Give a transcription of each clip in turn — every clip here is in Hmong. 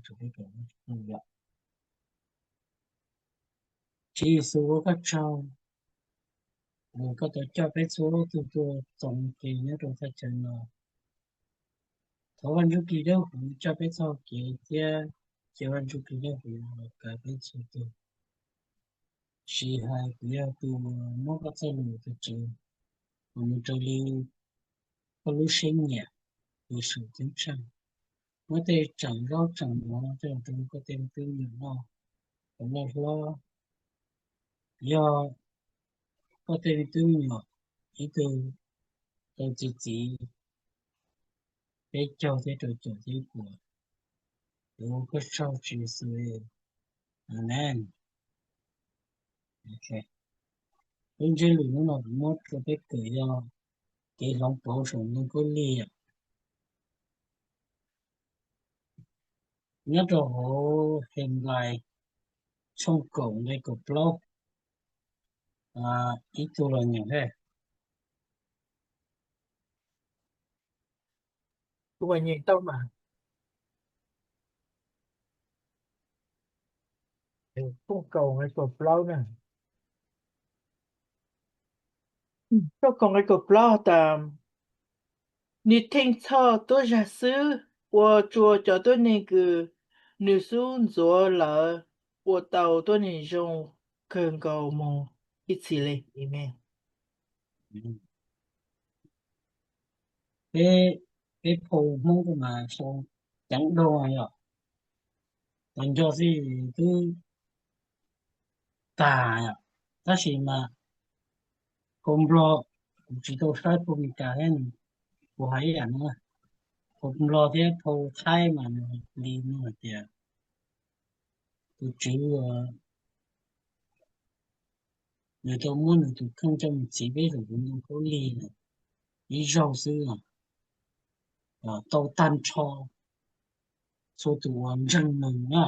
Tswv Yexus ua koj tsaug uas koj tau coj peb txhua tug tuaj txog kev nyob rau thaj chaw no. Thov Vaj Ntsuj Plig Dawb Huv coj peb txoj kev thiab cia Vaj Ntsuj Plig Dawb Huv los kav peb txhua tug. Tsis hais kuv yog tus muab koj txoj lus tus Tswv, kuv mus raws li koj lub siab nyiam, Yexus ceeb tsheej. Muab tej tsaam zaub tsaam mov coj rau koj tej me tub me nyuam noj kom loj hlob. Yog koj tej me tub me nyuam ib tug tau txiv txiv, peb caug thiab rau caum thiab puas. Kuv ua koj tsaug Tswv Yexus. Amees. Lub ntsiab lus hnub no kuv muab rau peb kawm yog kev hloov pauv saum ntoo khaub lig. Nyob rau hauv Henplais tshooj kaum nqe kaum plaub, ib tug los nyeem thiab. Kuv nyeem tau mas. Tshooj kaum nqe kaum plaub na. Tshooj kaum nqe kaum plaub tas, nws theej txhoj tuab zag xwb, ua rua cov tuab neeg kws nws xub ntxuav lawm ua tau tuab neeg zoo kawg nkaus moog ib txhis le. Amees. Peb, peb phau Hmoob mas sau ceev dua yom, tau nco xwb twb tag yom. Tab sis mas phau Nplog, kuv tsis tau saib phau Meskas thiab, kuv hais ib yam no, phau Nplog thiab phau Thaib mas nws li no hais tias tus Tswv nws tau muab nws tus kheej coj mus txhiv peb saum tus ntoo khaub lig na, ib zaug xwb, tau tag nrho txhua tus uas ntseeg nws na.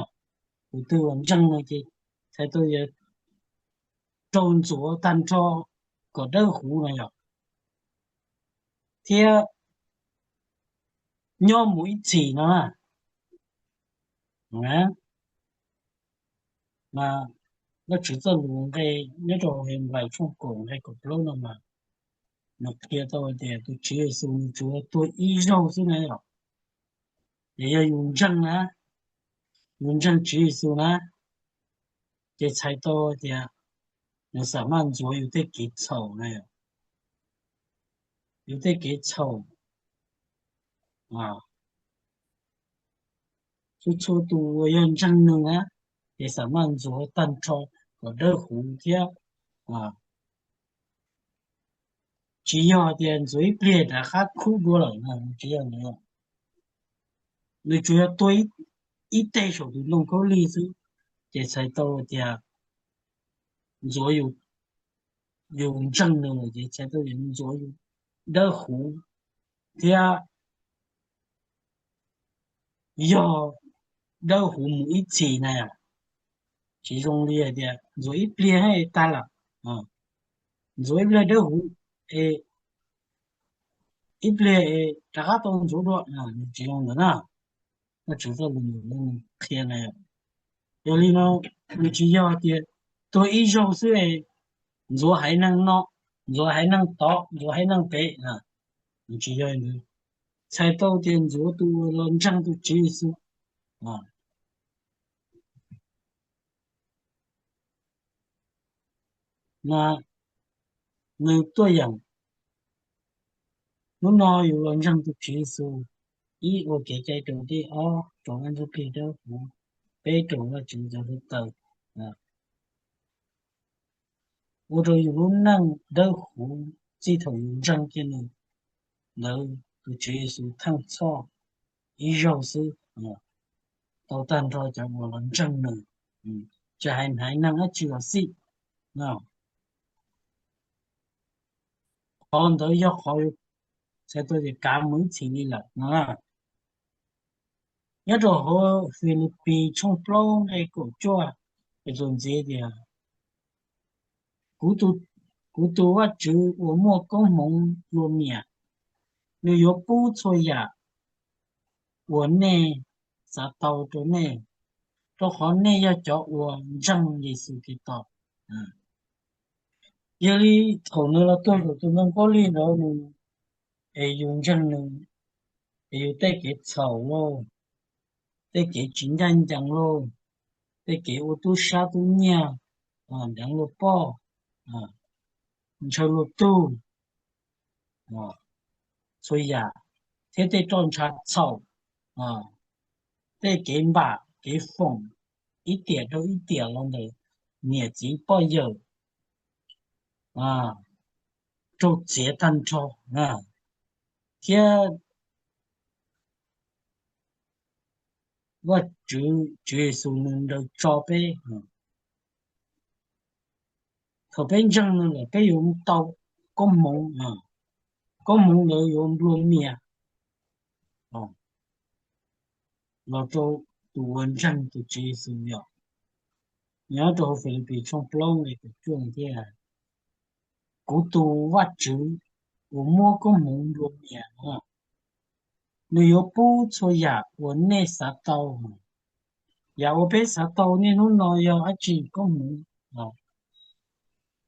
Tus twg uas ntseeg nws ces txhais tau yog raug ntxuav tag nrho kom dawb huv no yom, thiab nyob mus ib txhis no na. Mas Vajtswv txoj lus nqe nyob rau Henplais tshooj kaum nqe kaum plaub no mas nws qhia tau tias tus Tswv Yexus nws tsuas yog tuag ib zaug xwb na yom. Ces yog yus ntseeg na, yus ntseeg Tswv Yexus na, ces txhais tau tias nws xam maj ntxuav yus tej kev txhaum na, yus tej kev txhaum. Txhua txhua tus uas yog ntseeg nws na, ces xam maj ntxuav tag nrho kom dawb huv thiab. Tsis yog tias ntxuav ib pliag rov qab khub dua lawm, tsis yog li. Nws tsuas yog tuag ib teg saum tus ntoo khaub lig xwb, ces txhais tau tias ntxuav yus, yus ntseeg nws lawm ces txhais tau tias ntxuav yus dawb huv thiab yog dawb huv mus ib txhis na. Tsis zoo li hais tias ntxuav ib pliag tag lawm, ntxuav ib pliag dawb huv, ib pliag rov qab tau ntxuav dua, tsis zoo ntawd na. Vajtswv txoj lus qhia na. Yog li no, nws tsis yog tias tuag ib zaug xwb, ntxuav haiv neeg no, ntxuav haiv neeg tod, ntxuav haiv neeg pem, nws tsis yog li. Txhais tau tias ntxuav tus uas los ntseeg tus Tswv Yexus. Mas nws tuaj yeem, hnub no yus los ntseeg tus Tswv Yexus, ib ua kev cai raus dej, ob raus Vajtswv Plig Dawb Huv, peb raus Vajtswv cov hluav taws, ua rau yus lub neej dawb huv txij thaum yus ntseeg kiag nws ntawd. Tus Tswv Yexus theej txhoj ib zaug xwb, tau tag nrho cov uas los ntseeg nws, tsis hais haiv neeg dab tsi los xij. Qhov ntawd yog qhov txhais tau tias kav mus ib txhis li lawm no. Nyob rau hauv Filipis tshooj plaub nqe kaum cuaj, txuas ntxiv tias, kuv tus Vajtswv uas muaj koob hmoov dua nyiam, nws yuav pub txhua yam uas nej txav tau rau nej, rau qhov nej yog cov uas ntseeg Yexus Khetos. Yog li thaum nws los tuag saum tus ntoo khaub lig ntawd nws, es yus ntseeg nws, es yus tej kev txhaum lauj, tej kev tsis ncaj ncees lauj, tej kev ua tub sab tub nyiag, nteev luag poj, ntshaw luag tug, txhua yam, thiab tej roj ntsha txhaum, tej kev npam kev foom ib tiam rau ib tiam los ntawm niam txiv poj yawm, raug txiav tag nrho, thiab Vajtswv, Tswv Yexus nws ntaus tso peb. Thaum peb ntseeg nws lawm peb yuav tau koob hmoov, koob hmoov ntawd yuav nplua mias los rau tus uas ntseeg tus Tswv Yexus yom. Nyob rau hauv Filipis tshooj plaub nqe kaum cuaj thiab, kuv tus Vajtswv uas muab koob hmoov nplua mias no, nws yuav pub txhua yam uas nej xav tau. Yam uas peb xav tau niaj hnub no yog dab tsi? Koob hmoov.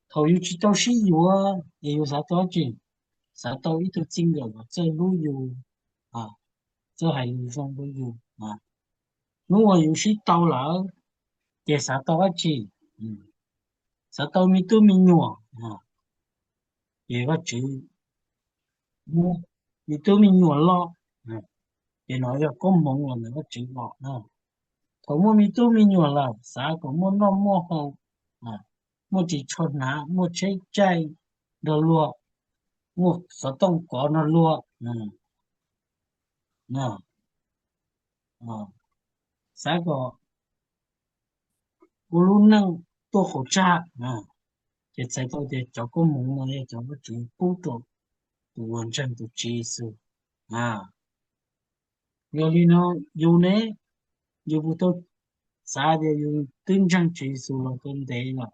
Thaum yus tsis tau sib yuav ces yus xav tau dab tsi? Xav tau ib tug txij nkawm uas txawj hlub yus, txawj hais lus zoo rau yus. Hnub uas yus sib tau lawm ces xav tau dab tsi? Xav tau me tub me nyuam, ces Vajtswv muab me tub me nyuam loj, ces no yog koob hmoov los ntawm Vajtswv los no. Thaum muaj me tub me nyuam lawm xav kom muaj noj muaj haus, muaj ris tsho hnav, muaj tsheb caij nrog luag, muaj xov tooj kov nrog luag, xav kom ua lub neej tuaj qhov tsag, ces txhais tau tias cov koob hmoov no yog cov Vajtswv pub rau tus uas ntseeg tus Tswv Yexus. Yog li no, yus ne, yus puas tau xav tias yus twb ntseeg Tswv Yexus los tau ntev lawm?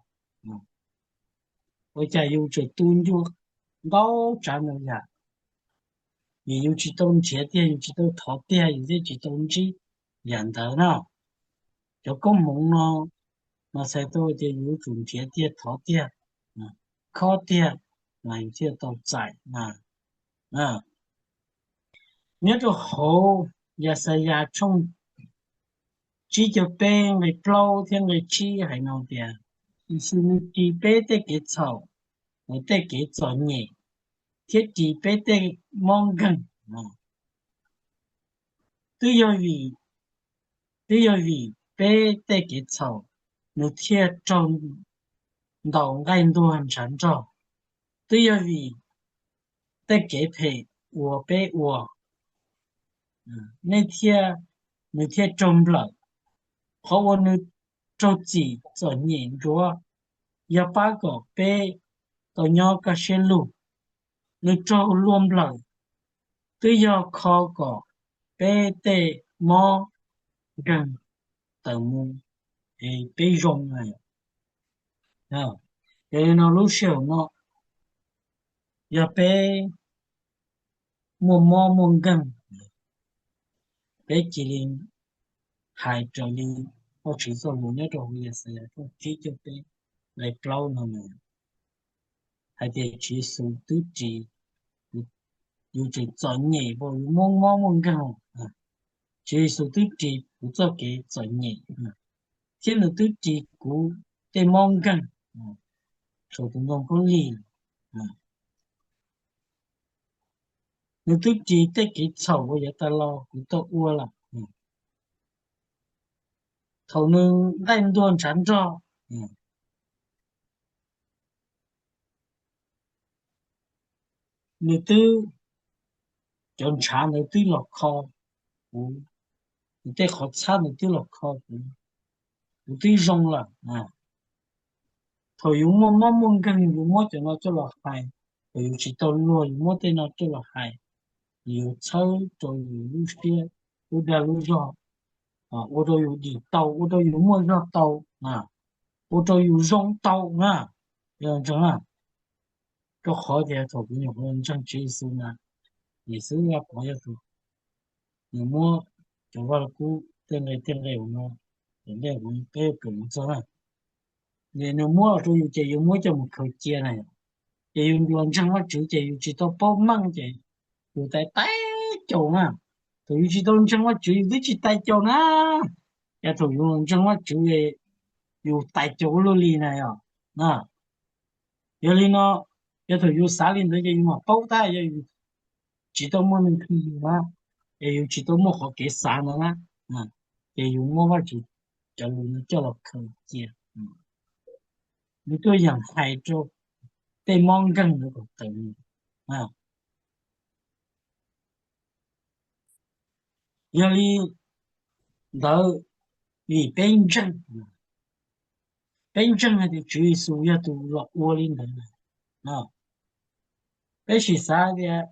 Ua cas yus tseem tu ncua ntau tsav ntau yam? Vim yus tsis tau nrhiav tiag, yus tsis tau thov tiag, yus thiaj tsis tau ntsib yam ntawd na. Cov koob hmoov no mas txhais tau tias yus yuav tsum nrhiav tiag, thov tiag, khob tiag, mas yus thiaj tau txais na. Nyob rau hauv Yaxayas tshooj tsib caug peb nqe plaub thiab nqe tsib hais no tias, Yexus nws ris peb tej kev txhaum, tej kev txom nyem, thiab ris peb tej mob nkeeg. Twb yog vim, twb yog vim peb tej kev txhaum nws thiaj raug ntaus nqaij ntuag ntshav nrog. Twb yog vim tej kev phem uas peb ua, nej thiaj, nws thiaj raug nplawm. Qhov uas nws raug txim txom nyem ntsuav yog pab kom peb tau nyob kaj siab lug. Nws raug luag nplawm twb yog kho kom peb tej mob nkeeg tawm mus, es peb zoo na. Yog li no lub sij hawm no yog peb muaj mob muaj nkeeg, peb cia li hais raws li Vajtswv txoj lus nyob rau hauv Yaxayas tshooj tsib caug peb nqe plaub no hais tias Tswv Yexus twb ris yus tseem txom nyem, yus muaj mob muaj nkeeg, Tswv Yexus twb ris kuv txoj kev txom nyem, thiab nws twb ris kuv tej mob nkeeg saum tus ntoo khaub lig. Nws twb ris tej kev txhaum uas yav tas los kuv tau ua lawm. Thaum nws nqaij ntuag ntshav nrog, nws twb, cov ntshav ntawd twb los kho kuv, nws tej qhov txhab ntawd twb los kho kuv, kuv twb zoo lawm. Thaum yus muaj mob muaj nkeeg yus muab cov no coj los hais, thaum yus tsis tau luag yus muab tej no coj los hais, yus txhawb rau yus lub siab, lub dag lub zog, ua rau yus dim tau, ua rau yus muaj zog tau, ua rau yus zoo tau na. Rau qhov tias thaum kuv nyuam qhuav ntseeg Tswv Yexus na, niam xib hwb Vaj Pov yog tus, nws muab cov vaj lug kub tej nqe, tej nqe no, peb kawm mus txog na, nws muab los rau yus ces yus muab coj mus khaws cia na. Ces yus los ntseeg Vajtswv ces yus tsis tau paub meej ces yus tais tais caus na. Thaum yus tsis tau ntseeg Vajtswv yus twb tsis tais caus na, yog thaum yus los ntseeg Vajtswv yus tais caus ua luaj li na yom. Yog li no, yog thaum yus xav li ntawd ces yus mam paub tab, yog yus tsis tau muaj neeg qhia yus na, es yus tsis tau muaj qhov kev xav ntawd na, ces yus muab Vajtswv cov lus no coj los khaws cia. Nws tuaj yeem hais rau tej mob nkeeg ntawd kom tawm mus. Yog li ntawd, vim peb ntseeg, peb ntseeg hais tias Tswv Yexus yog tus los ua li ntawd, peb sim xav tias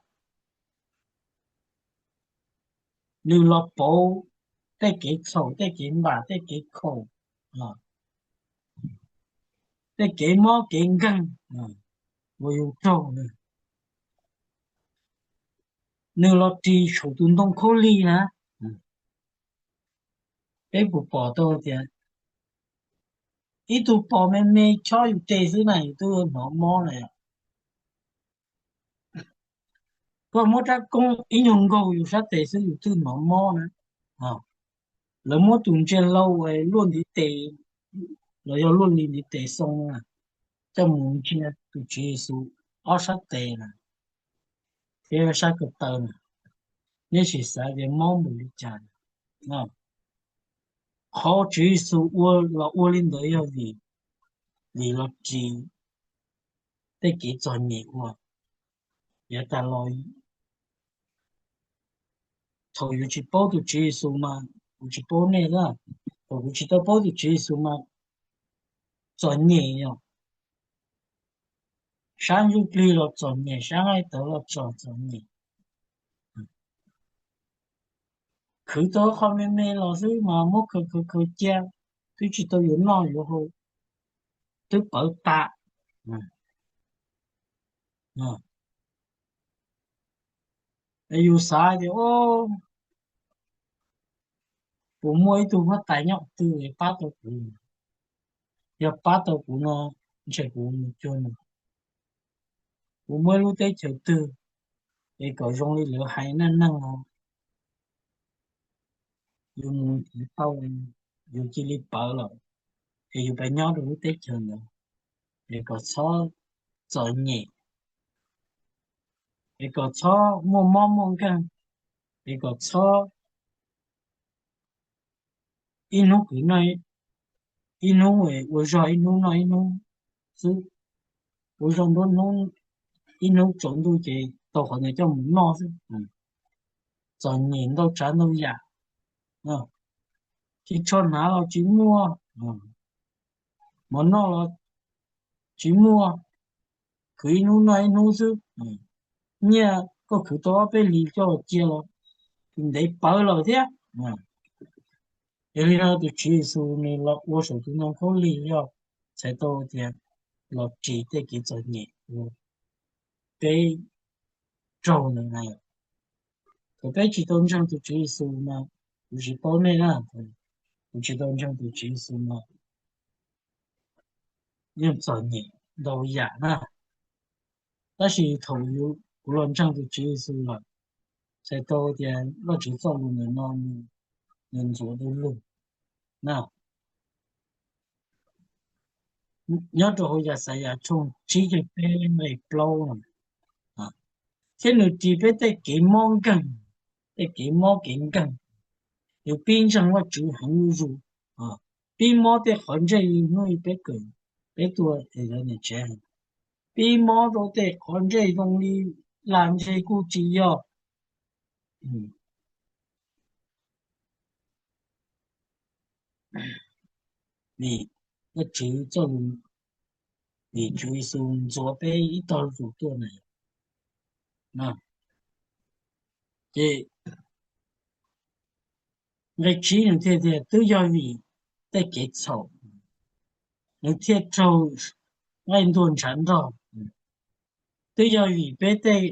nws los pauv tej kev txhaum, tej kev npam, tej kev khaum, tej kev mob kev nkeeg uas yus raug na. Nws los ris saum tus ntoo khaub lig na. Peb puas pom tau tias ib tug pos me me chob yus tes xwb na yus twb hnov mob na yom? Koj muab rab koob ib nyuag nkaug yus sab tes xwb yus twb hnov mob na. Lawv muab tus ntsia hlau luaj ntiv tes los yog luaj li ntiv tes xoo na, coj mus ntsia tus Tswv Yexus ob sab tes na, thiab sab ko taw na, neb sim xav tias mob npaum li cas. Qhov Tswv Yexus ua los ua li ntawd yog vim, vim los ris tej kev txom nyem uas yav tas los. Thaum yus tsis paub tus Tswv Yexus mas, kuv tsis paub nej na, thaum kuv tsis tau paub tus Tswv Yexus mas txom nyem yom, sab ntsuj plig los txom nyem, sab nqaij tawv los txom, txom nyem. Khwv tau qho me me los xwb mas muab khaws khaws khaws cia, twb tsis tau yuav noj yuav haus, twb pawv tas. Yus xav tias, kuv muaj ib tug huab tais nyob twg pab tau kuv, yog pab tau kuv no ntshe kuv mus cuag nws. Kuv muaj ib lub teb chaws twg es kom zoo li lawv hais neej neeg no, yus mus tau, yus cia li pawv lawm, es yus pab nyob rau lub teb chaws ntawd, es kom txhob txom nyem, es kom txhob muaj mob muaj nkeeg, es kom txhob ib hnub kwv noj ib hnub, ua zog ib hnub noj ib hnub xwb, ua zog nruab hnub, ib hnub tsaus ntuj ces tau qhov ntawd coj mus noj xwb. Txom nyem ntau tsav ntau yam, tsis tsho hnav los tsis muaj, mov noj los tsis muaj, khwv ib hnub noj ib hnub xwb. Nyiaj koj khwv tau ob peb hlis coj los cia los ntev pawv lawm thiab. Yog li no tus Tswv Yexus nws los ua saum tus ntoo khaub lig yog txhais tau tias los ris tej kev txom nyem uas peb raug ntawd na. Thaum peb tsis tau ntseeg tus Tswv Yexus mas, kuv tsis paub nej na, kuv tsis tau ntseeg tus Tswv Yexus mas yeej txom nyem ntau yam na. Tab sis thaum kuv los ntseeg tus Tswv Yexus lawm, txhais tau tias Vajtswv txoj lus ntawm no nws ntxuav du lug na. Nyob rau hauv Yaxayas tshooj tsib caug peb nqe plaub no, thiab nws ris peb tej kev mob nkeeg, tej kev mob kev nkeeg. Nws pib ntseeg Vajtswv heev zuj zus, pib mob tej qhov ntsej li hnub peb kawm, peb tuaj es lawv niam tsev, pib mob rau tej qhov ntsej zoo li lag ntseg kuj tsis yog. Vim Vajtswv txoj lus, vim Tswv Yexus ntxuav peb ib tog zuj zus tuaj na. Ces nqe tsib nws thiaj tias twb yog vim tej kev txhaum nws thiaj raug nqaij ntuag ntshav nrog, twb yog vim peb tej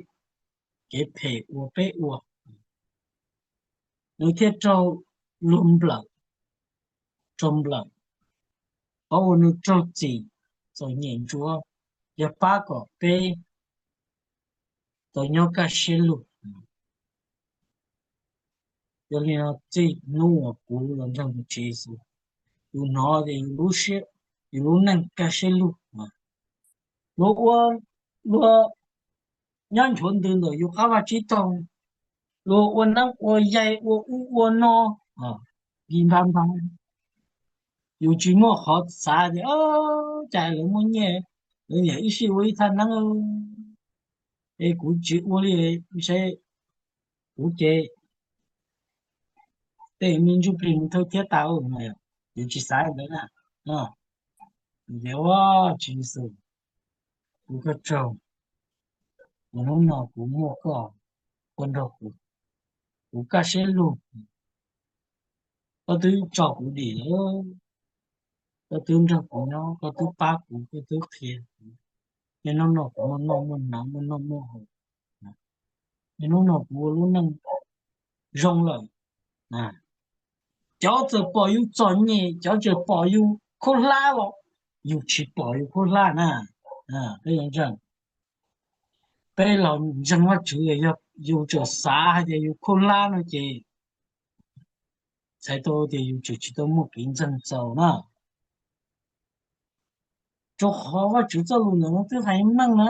kev phem uas peb ua nws thiaj raug luag nplawm, raug nplawm, qhov uas nws raug txim txom nyem ntsuav yog pab kom peb tau nyob kaj siab lug. Yog li no txij hnub uas kuv los ntseeg tus Tswv Yexus, yus hnov tias yus lub siab, yus lub neej kaj siab lug. Luag ua, luag nyob nchuav ntws ntawm yus qab vaj tsib taug, luag ua neeb ua yaig ua ub ua no, nki npab npab, yus tsis muaj qhov xav tias cas lawv muaj nyiaj, lawv niam ib sij ua ib thaj neeb, es kuv tsis ua li, seb kuv ces tej me ntsuj plig mus thawj thiab tau. Yus tsis xav ntawd na. Yus tias, Tswv Yexus, kuv koj tsaug, hnub no kuv muaj koj, koj nrog kuv, kuv kaj siab lug, koj twb tso kuv dim lawm, koj twb nrog kuv nyob, koj twb pab kuv, koj twb qhia kuv. Niaj hnub no kuv muaj noj muaj hnav, muaj noj muaj haus, niaj hnub no kuv ua lub neej zoo lawm. Cov txawm pom yus txom nyem, cov txawm pom yus khaub hlab los yus tsis pom yus khaub hlab na. Peb los ntseeg Vajtswv, yog yus txawm xav hais tias yus khaub hlab no ces txhais tau tias yus tseem tsis tau muaj kev ntseeg txaus na. Rau qhov Vajtswv txoj lus ntawm no twb hais meej na,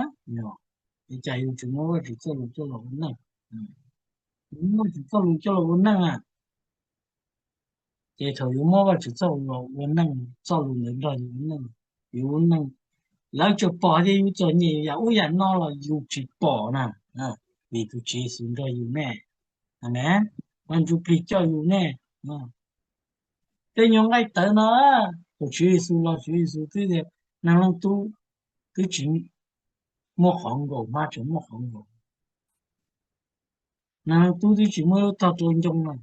es cas yus tseem muab Vajtswv txoj lus coj los ua neej? Yus muab Vajtswv txoj lus coj los ua neej na, ces thaum yus muab Vajtswv txoj lus los ua neej, txoj lus ntawd nrog yus ua neej, yus ua neej, lawv tsuas pom tias yus txom nyem yam ub yam no los yus tsis pom na, vim tus Tswv Yexus nrog yus ne. Amees. Vaj Ntsuj Plig coj yus ne. Tej nyuag nqaij tawv no, tus Tswv Yexus los Tswv Yexus twb tias Neeg Leej Tub twb tsis muaj qhov nkaus, hmab tseem muaj qhov nkaus. Neeg Leej Tub twb tsis muaj lub tog rau ncoo no.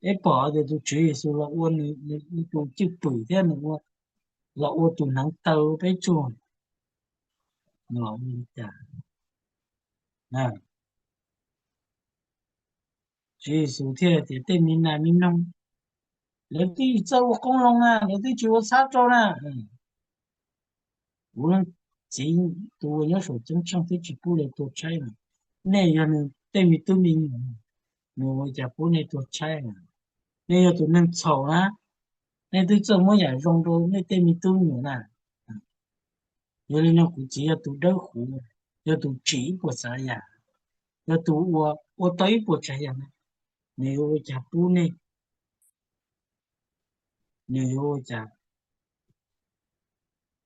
Peb pom tias tus Tswv Yexus los ua nws tus cwj pwm thiab nws los ua tus hneev taw peb tsuag. Nws los ua li cas? Tswv Yexus thiaj tias tej me nas me noog, lawv twb tsis txawj ua qoob loo na, lawv twb tsis ua txhab rau na. Kuv leej Txiv tus uas nyob saum ceeb tsheej twb tsis pub lawv tuag tshaib na. Nej yog nws tej me tub me nyuam, nws ua cas pub nej tuag tshaib na? Nej yog tus neeg txhaum na, nej twb txawj muab yam zoo rau nej tej me tub me nyuam na. Yog li no kuv Txiv yog tus dawb huv, yog tus tsim ib puas tsav yam, yog tus uas ua tau ib puas tsav yam na, nws yuav ua cas pub nej, nws yuav ua cas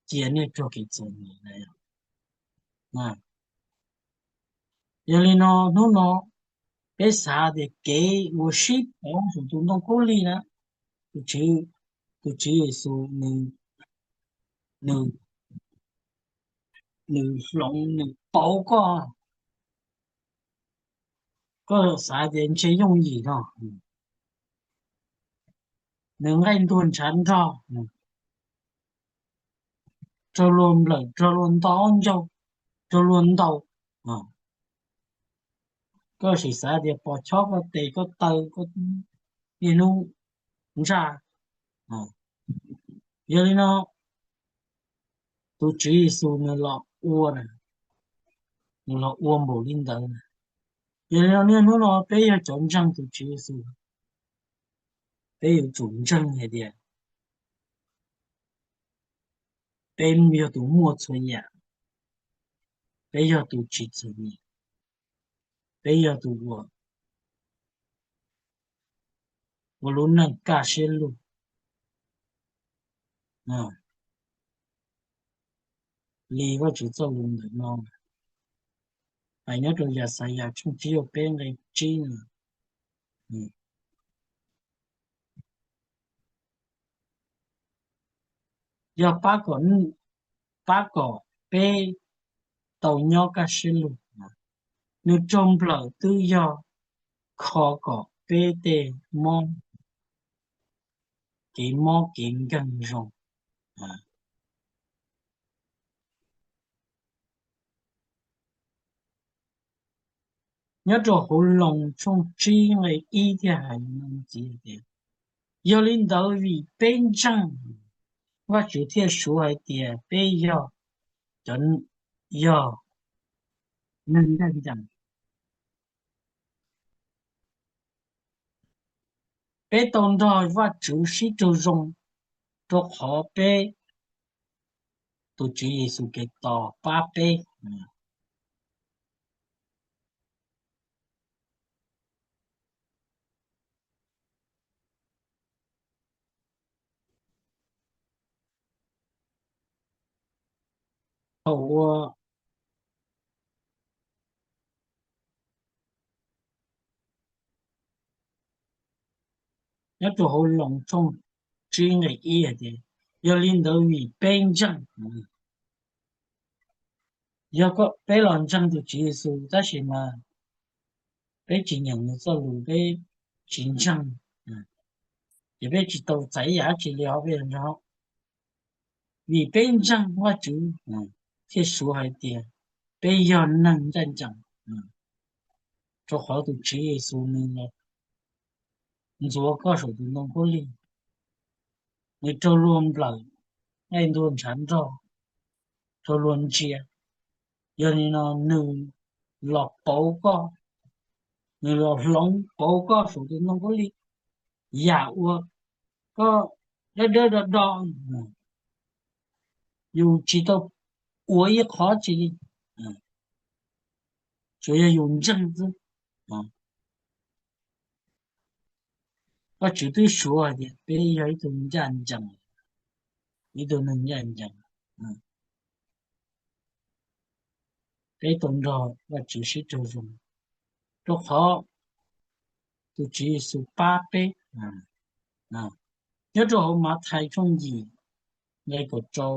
cia nej raug kev txom nyem na. Yog li no hnub no peb xav tias kev uas sib pauv saum tus ntoo khaub lig na, tus Tswv, tus Tswv Yexus nws, nws, nws hloov, nws pauv koj, koj xav tias ntshe yooj yim no, nws nqaij ntuag ntshav nrog, raug luag nplawm, raug luag nto ob ncaug, raug luag ntaus, koj sim xav tias pos chob koj tes koj taw, koj niaj hnub ntsaj. Yog li no tus Tswv Yexus nws los ua, nws los ua npaum li ntawd. Yog li no niaj hnub no peb yog cov ntseeg tus Tswv Yexus, peb yuav tsum ntseeg hais tias peb yog tus muaj txhua yam, peb yog tus tsis txom nyem, peb yog tus uas ua lub neej kaj siab lug li Vajtswv txoj lus ntawm no hais nyob rau Yaxayas tshooj tsib caug peb nqe tsib no. Yog pab kom, pab kom peb tau nyob kaj siab lug. Nws raug nplawm twb yog kho kom peb tej mob, kev mob kev nkeeg zoo. Nyob rau hauv Loos tshooj tsib nqe ib thiaj hais li no, txiv tias, yog li ntawd vim peb ntseeg, Vajtswv thiaj suav hais tias peb yog cov, yog neeg ncaj ncees. Peb tau nrog Vajtswv sib raug zoo, rau qhov peb, tus Tswv Yexus Khetos pab peb. Thaum uas nyob rau hauv Loos tshooj tsib nqe ib hais tias, yog li ntawd vim peb ntseeg, yog peb los ntseeg tus Tswv Yexus tab sis mas peb tsis nyeem nws txoj lus, peb tsis ntseeg, ces peb tsis tau txais ib yam dab tsi li hauv peb yog nrog. Vim peb ntseeg Vajtswv thiaj suav hais tias peb yog neeg ncaj ncees, rau qhov tus Tswv Yexus nws los ntxuav koj saum tus ntoo khaub lig, nws raug luag nplawm, nqaij ntuag ntshav nrog, raug luag ntsia. Yog li no nws los pauv koj, nws los hloov pauv koj saum tus ntoo khaub lig, yam uas koj dawb dawb do do, yus tsis tau ua ib qho tsi li, tsuas yog yus ntseeg xwb. Vajtswv twb suav hais tias peb yog ib tug ncaj ncees, ib tug neeg ncaj ncees, peb tau nrog Vajtswv sib raug zoo, rau qhov tus Tswv Yexus pab peb. Nyob rau hauv Mathais tshooj yim nqe kaum rau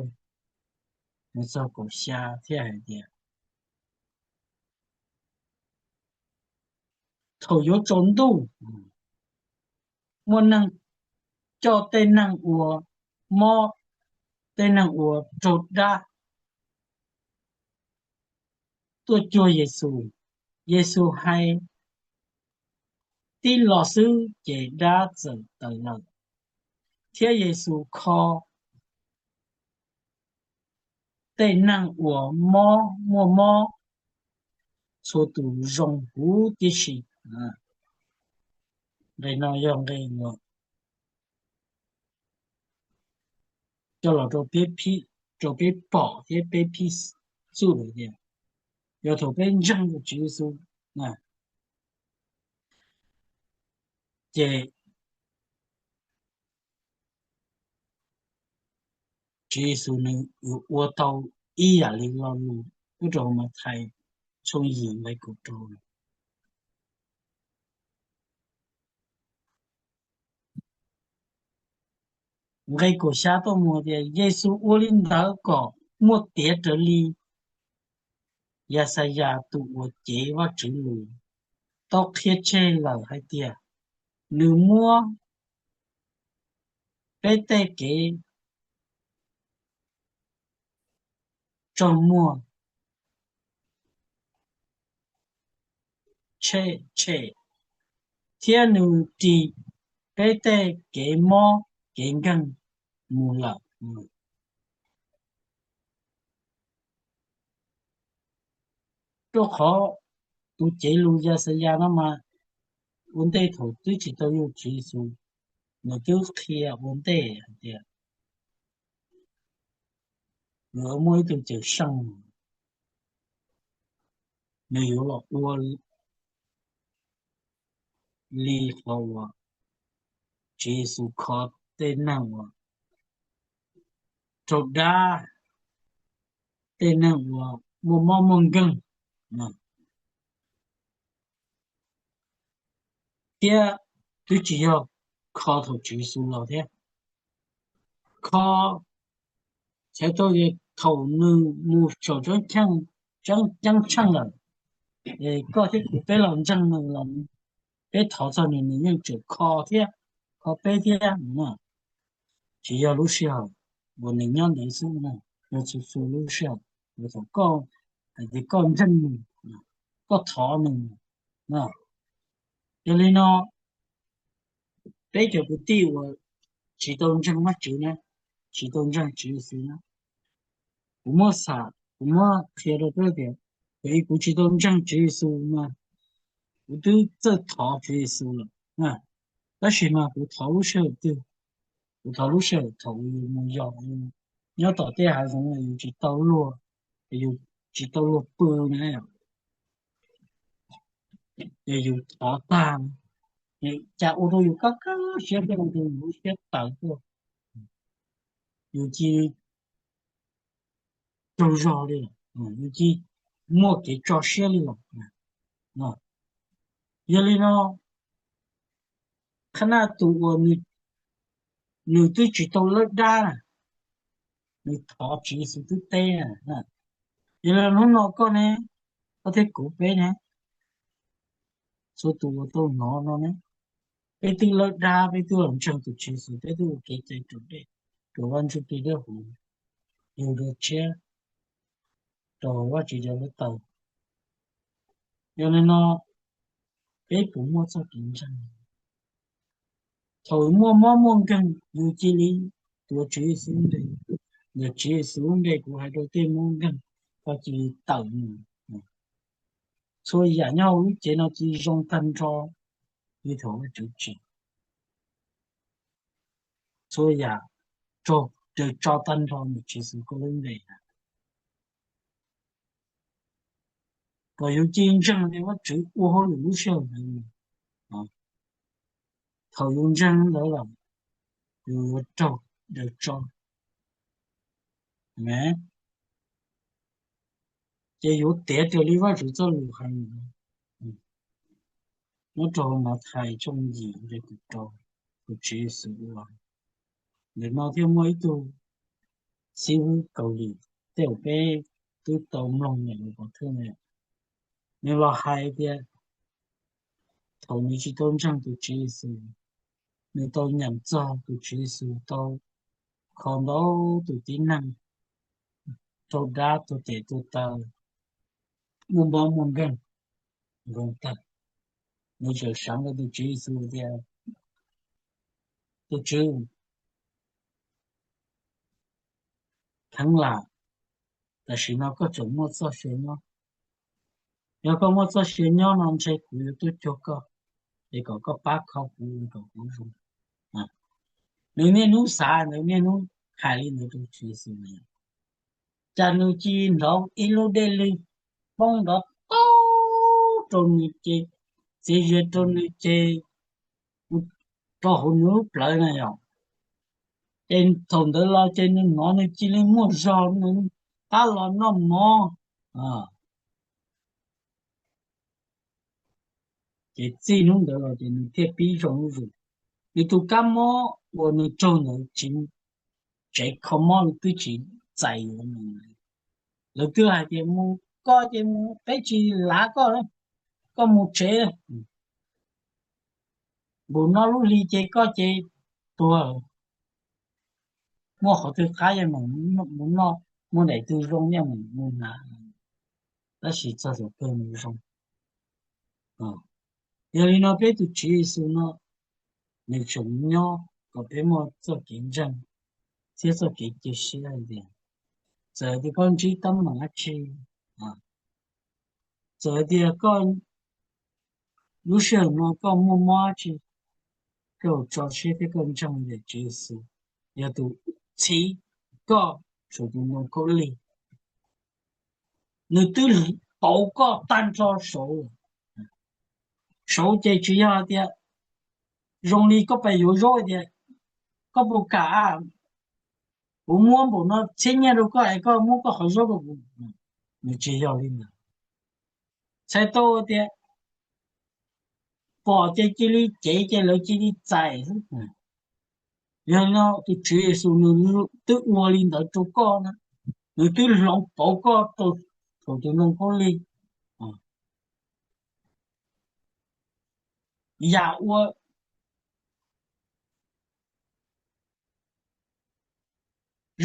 mus txog kaum xya thiaj hais tias, thaum yuav tsaus ntuj, muaj neeg coj tej neeg uas mob, tej neeg uas raug dab tuaj cuag Yexus. Yexus hais tib lo xwb ces dab txawm tawm lawm, thiab Yexus kho tej neeg uas mob, muaj mob, txhua tus zoo huv tib si. Nqe no yog nqe uas coj los rau peb pom thiab peb phij txuj lawm tias, yog thaum peb ntseeg tus Tswv Yexus ces Tswv Yexus nws ua tau ib yam li lo lus nyob rau Mathais tshooj yim nqe kaum rau. Nqe kaum xya tuaj mus tias, Yexus ua li ntawd kom muaj tiav raws li Yaxayas tus uas cev Vajtswv lus tau qhia tseg lawm hais tias, nws muab peb tej kev tsaug muag tshem, thiab nws ris peb tej kev mob kev nkeeg mus lawm. Rau qhov tus cev lus Yaxayas no mas ua ntej thaum twb tsis tau yug Tswv Yexus, nws twb qhia ua ntej hais tias nws yuav muaj ib tug cawm seej, nws yuav los ua li qhov uas Tswv Yexus kho tej neeg uas raug dab, tej neeg uas muaj mob muaj nkeeg, thiab twb tsis yog kho thaum Tswv Yexus los thiab, kho txhais tau tias thaum nws mus saum ceeb tsheej lawm, koj thiab kuv peb los ntseeg nws los peb thov txog nws, nws yeej tseem kho thiab, kho peb thiab. Tsis yog lub sij hawm uas nws nyob ntawd xwb, yog txhua txhua lub sij hawm uas thaum koj hais tias koj ntseeg nws, koj thov nws, Yog li no, peb cov kwv tij uas tsis tau ntseeg Vajtswv na, tsis tau ntseeg Tswv Yexus na, kuv muab xam, kuv muab qhia rau peb tias, vim kuv tsis tau ntseeg Tswv Yexus mas kuv twb txawj thov Tswv Yexus lawm, tab sis mas kuv thov lub sij hawm twg? Kuv thov lub sij hawm thaum yus mus yos, nyob tom tej hav zoov yus tsis tau luag, yus tsis tau luag pw na, yus thov tag, cas ua rau yus kab kab siab, tej no yus lub siab tawv tuaj, yus cia li tsaug zog li, yus cia li muaj kev tso siab li lawm. Yog li no, qhov no tus uas nws twb tsis tau lawb dab, nws thov Tswv Yexus twb teb. Yog li hnub no koj ne, koj thiab kuv peb ne, txhua tus uas tau hnov no ne, peb twb lawb dab, peb twb los ntseeg tus Tswv Yexus, peb twb ua kev cai raus dej, raus Vaj Ntsuj Plig Dawb Huv, yug dua tshiab, raug Vajtswv cov huab tais. Yog li no, peb puas muaj txoj kev ntseeg? Thaum muaj mob muaj nkeeg yus cia li tuav Tswv Yexus npe, ntawm Tswv Yexus npe kuv hais rau tej mob nkeeg, koj cia li tawm mus. Txhua yam nyob hauv lub cev no cia li zoo tag nrho, vim thaum Vajtswv tsim, txhua yam raws tso tag nrho ntawm Tswv Yexus koj lub npe. Kom yus cia li ntseeg tias Vajtswv ua hauj lwm lub sij hawm ntawd, thaum yus ntseeg ntawd lawm, yus yuav raug daws tso, ces yuav tiav raws li Vajtswv txoj lus hais. Nyob rau Mathais tshooj yim nqe kaum rau, tus Tswv Yexus ua. Ntawm no thiaj muaj ib tug xib hwb Kaus Lim, tej uas peb twb tau mloog nws pov thawj na, nws los hais tias thaum nws tsis tau ntseeg tus Tswv Yexus, nws tau nyeem txog tus Tswv Yexus tau kho ntau tus tib neeg raug dab, tuag tes tuag taw, muaj mob muaj nkeeg, zoo tag. Nws txawm sawv ntawm tus Tswv Yexus tias, tus Tswv, kheev lam, tam sim no koj tseem muaj txoj sia nyob. Yog koj muaj txoj sia nyob no ntshe kuv yuav tuaj cuag koj, es kom koj pab kho kuv kom kuv zoo. Nws niaj hnub xav, nws niaj hnub hais li ntawd rau Tswv Yexus na, cas nws cia li hnov ib lub dej lwj poob nrov tau rau nws ces, txiav zias rau nws ces, rau hauv nws lub plawv na yom. Ces thaum ntawd los ces nws hnov nws cia li muaj zog, nws pab los noj mov. Ces txij hnub ntawd los ces nws thiaj pib zoo zuj zus. Nws tus kab mob uas nws raug ntawd tsis, tsev kho mob twb tsis txais yuav nws. Lawv twb hais tias mus koj ces mus, peb tsis lav koj, koj mus tsev. Npaum no lub hli ces koj ces tuag. Muaj qhov twg qab yeej meem mus noj, muaj daim twg zoo yeej meem mus hnav, tab sis txog thaum kawg nws zoo. Yog li no peb tus Tswv Yexus no, nws tseem nyob kom peb muaj txoj kev ntseeg thiab txoj kev cia siab hais tias, txawm hais tias koj ntsib teeb meem dab tsi, txawm hais tias koj lub sij hawm no koj muaj mob dab tsi, koj tso siab thiab koj ntseeg tias Tswv Yexus yog tus txhiv koj saum tus ntoo khaub lig. Nws twb pauv koj tag nrho saud. Saud ces tsis yog hais tias zoo li koj pais yuav zaub tias koj puas kam kuv muab npaum no txhiab nyiaj rau koj es koj muab koj qhov zaub rau kuv. Nws tsis yog li ntawd. Txhais tau tias pom ces cia li cev ces lawv cia li txais xwb. Yog no tus Tswv Yexus nws twb ua li ntawd rau koj na, nws twb hloov pauv koj rau saum tus ntoo khaub lig. Yam ua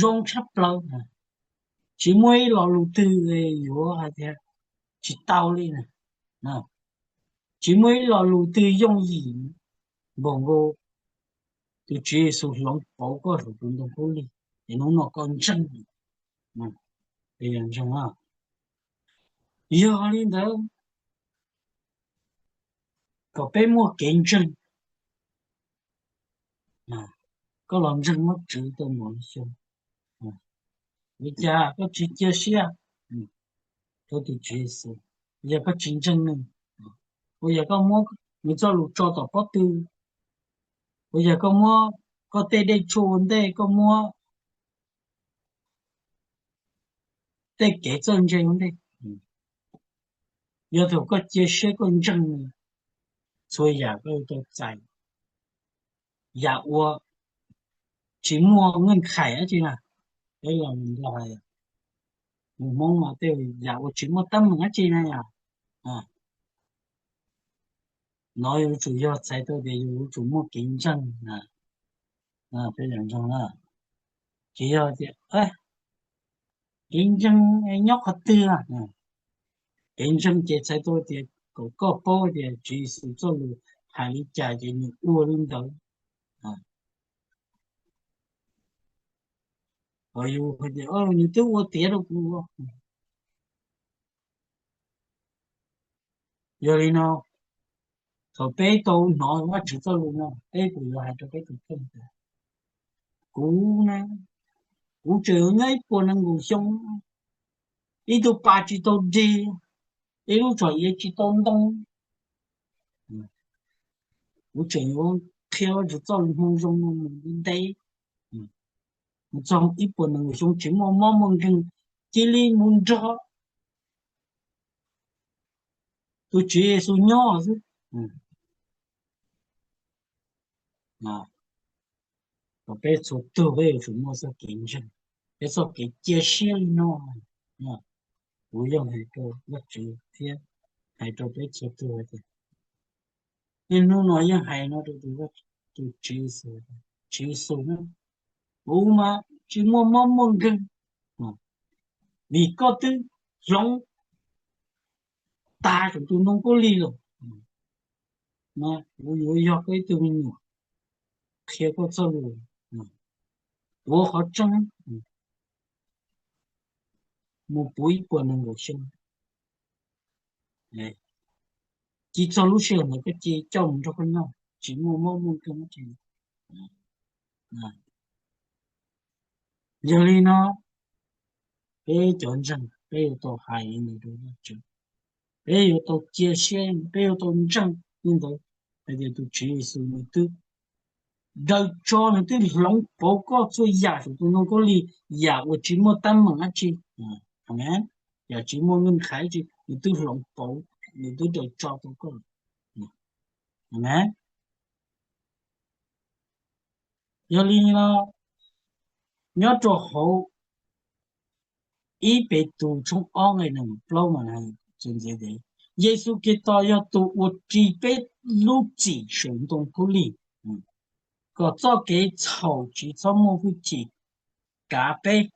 zoo tshaj plaws, tsis muaj ib lo lus twg yuav hais tias tsis tau li na. Tsis muaj ib lo lus twg yooj yim npaum nkaus tus Tswv Yexus hloov pauv koj saum tus ntoo khaub lig, ces hnub no koj ntseeg. Yog li ntawd, kom peb muaj kev ntseeg, koj los ntseeg Vajtswv tau npaum li xyoo. Li cas koj tsis cia siab rau tus Tswv Yexus? Yog koj tsis ntseeg nws, puas yog koj muab nws txoj lus tso tom pob tw? Puas yog koj muab koj tej dej tshuaj ua ntej, koj muab tej kev txawj ntse ua ntej? Yog thaum koj cia siab koj ntseeg nws, txhua yam koj yuav tau txais, yam uas tsis muaj nqij khais dab tsi na. Peb los hais mus Hmoob mas tej yam uas tsis muaj teeb meem dab tsi na yom. No yuav tsum yog txhais tau tias yuav tsum muaj kev ntseeg na. Peb yam ntseeg na, tsis yog tias kev ntseeg nyob qhov twg. Kev ntseeg ces txhais tau tias kom koj paub tias Tswv Yexus txoj lus hais li cas ces nws ua li ntawd. Ho yus hais tias nws twb ua tiav rau kuv. Yog li no, thaum peb tau hnov Vajtswv txoj lus no, peb puas yuav hais rau peb tus kheej tias, kuv na, kuv tseem yuav nyob ib puas nees nkaum xyoo, ib tug pas tsis tau dig, ib lub tsom iav tsis tau ntoo, kuv tseem yuav qhia Vajtswv txoj lus hmoo zoo no mus ntev, mus txog ib puas nees nkaum xyoo tsis muaj mob muaj nkeeg, cia li mus nrog tus Tswv Yexus nyob xwb. Peb txhua tug peb yuav tsum muaj txoj kev ntseeg, peb txoj kev cia siab li no. Kuv yeej hais rau Vajtswv thiab hais rau peb txhua tug hais tias, niaj hnub no yeej hais no rau tus Tswv Yexus, Tswv Yexus, kuv mas tsis muaj mob muaj nkeeg, vim koj twb hloov tag saum tus ntoo khaub lig lawm, kuv yuav yog koj ib tug me nyuam, qhia koj txoj lus, tuav qhov tseeb mus puv ib puas nees nkaum xyoo, cia txog lub sij hawm ntawd koj cia coj mus nrog koj nyob, tsis muaj mob muaj nkeeg dab tsi. Yog li no, peb cov ntseeg peb yuav tau hais li ntawd rau Vajtswv, peb yuav tau cia siab, peb yuav tau ntseeg li ntawd hais tias tus Tswv Yexus nws twb daws tso, nws twb hloov pauv koj txhua yam saum tus ntoo khaub lig, yam uas tsis muaj teeb meem dab tsi. Amen. Yam tsis muaj nqij khais dab tsi nws twb hloov pauv, nws twb daws tso rau koj. Amen. Yog li no, nyob rau hauv ib Petus tshooj ob nqe nees nkaum plaub mas txuas ntxiv tias, Yexus Khetos yog tus uas ris peb lub txim saum ntoo khaub lig, kom txoj kev txhaum tsis txhob muaj hwj chim kav peb,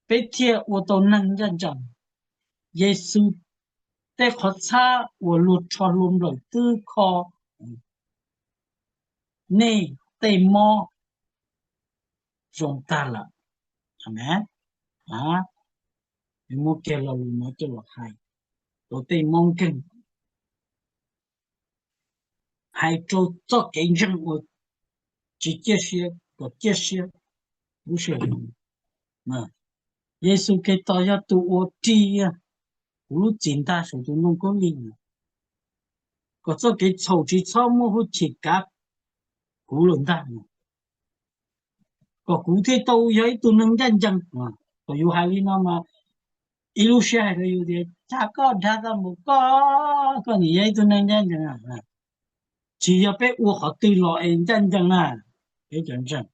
peb thiaj ua tau neeg ncaj ncees. Yexus tej qhov txhab uas luag rho hlua nplawm twb kho nej tej mob zoo tag lawm. Amen. Muab kiag lo lus no coj los hais rau tej mob nkeeg, hais rau txoj kev ntseeg uas tsis ciaj siab kom ciaj siab lub sij hawm no. Yexus Khetos yog tus uas ris kuv lub txim ntag saum tus ntoo khaub lig, kom txoj kev txhaum tsis txhob muaj hwj chim kav kuv lawm ntag. Kom kuv thiaj tau yog ib tug neeg ncaj ncees. Thaum yus hais li no mas ib lub siab hais rau yus tias, cas koj dag tau mus koj, koj nim yog ib tug neeg ncaj ncees. Tsis yog peb ua qhov twg los es ncaj ncees na, peb cov ntseeg.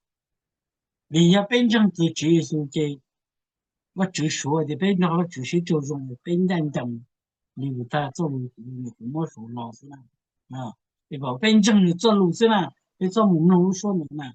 Vim yog peb ntseeg tus Tswv Yexus ces Vajtswv suav tias peb nrog Vajtswv sib raug zoo, peb ncaj ncees li kuv tag txoj lus kuv muab suav los xwb na. Es kom peb ntseeg nws txoj lus xwb na, peb txhob mus mloog lub suab ntawd na.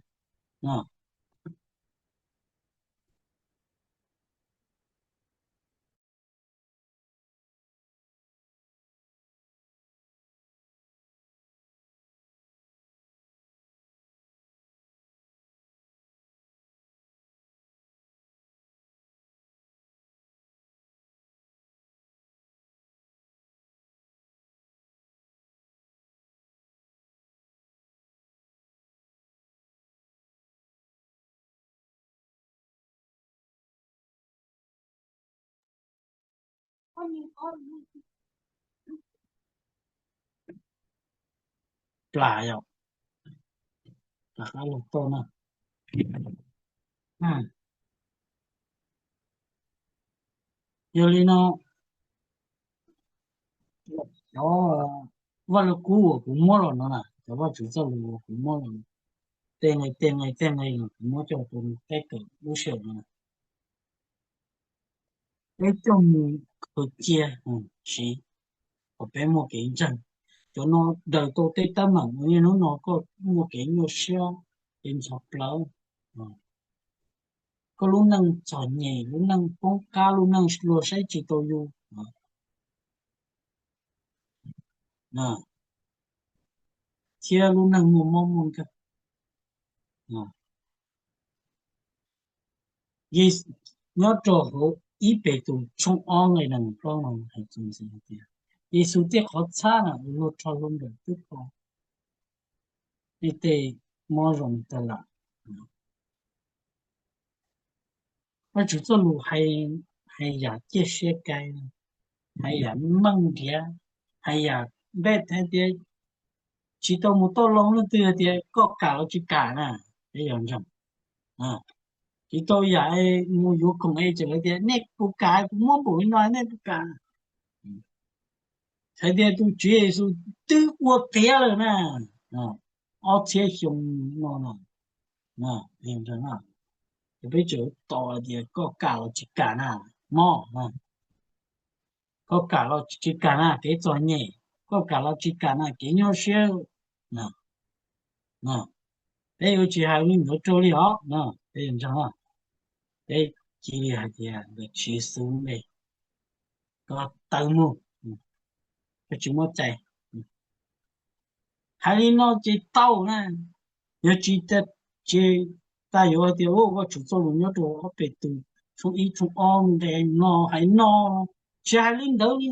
Plam yom, rov qab los tau na. Yog li no, cov Vaj Lug Kub uas kuv muab los no na, cov Vajtswv txoj lus uas kuv muab los, tej nqe tej nqe tej nqe los kuv muab coj tus teb kawm lub sij hawm no na, peb coj mus qhwv cia siv kom peb muaj kev ntseeg. Cov no daws tau tej teeb meem uas niaj hnub no koj muaj kev nyuaj siab, kev ntxhov plawv, koj lub neej txom nyem, lub neej poob qab, lub neej luag saib tsis taus yus, thiab lub neej muaj mob muaj nkeeg. Nyob rau hauv ib Petus tshooj ob nqe nees plaub no hais txuas ntxiv hais tias, Yexus tej qhov txhab na uas luag rho hluas nkauj twb kho nej tej mob zoo tag lawm. Vajtswv txoj lus hais yam ciaj siab kawg, hais yam meej nriav, hais yam npaj hais tias tsis tau mus toj loo leej twg hais tias koj kam los tsis kam na, peb yog ntseeg. Tsis tau yam mus yuav khoom es tseem hais tias nej puas kam, kuv muab npaum li no nej puas kam. Hais tias tus Tswv Yexus twb ua tiav lawm na, ob txhiab xyoo no no, peb tseem tos tias koj kam los tsis kam na, mob, koj kam los tsis kam na kev txom nyem, koj kam los tsis kam na kev nyuaj siab. Peb yuav tsis hais li ntawd rau li os, peb ntseeg, peb cia li hais tias ntawm Tswv Yexus npe, koj tawm mus, koj tsis muaj cai. Hais li no ces tau na, yog tsis tas ces tas yuav hais tias Vajtswv txoj lus nyob rau ob Petus tshooj ib tshooj ob nqe no hais no, tsis hais li ntawd li,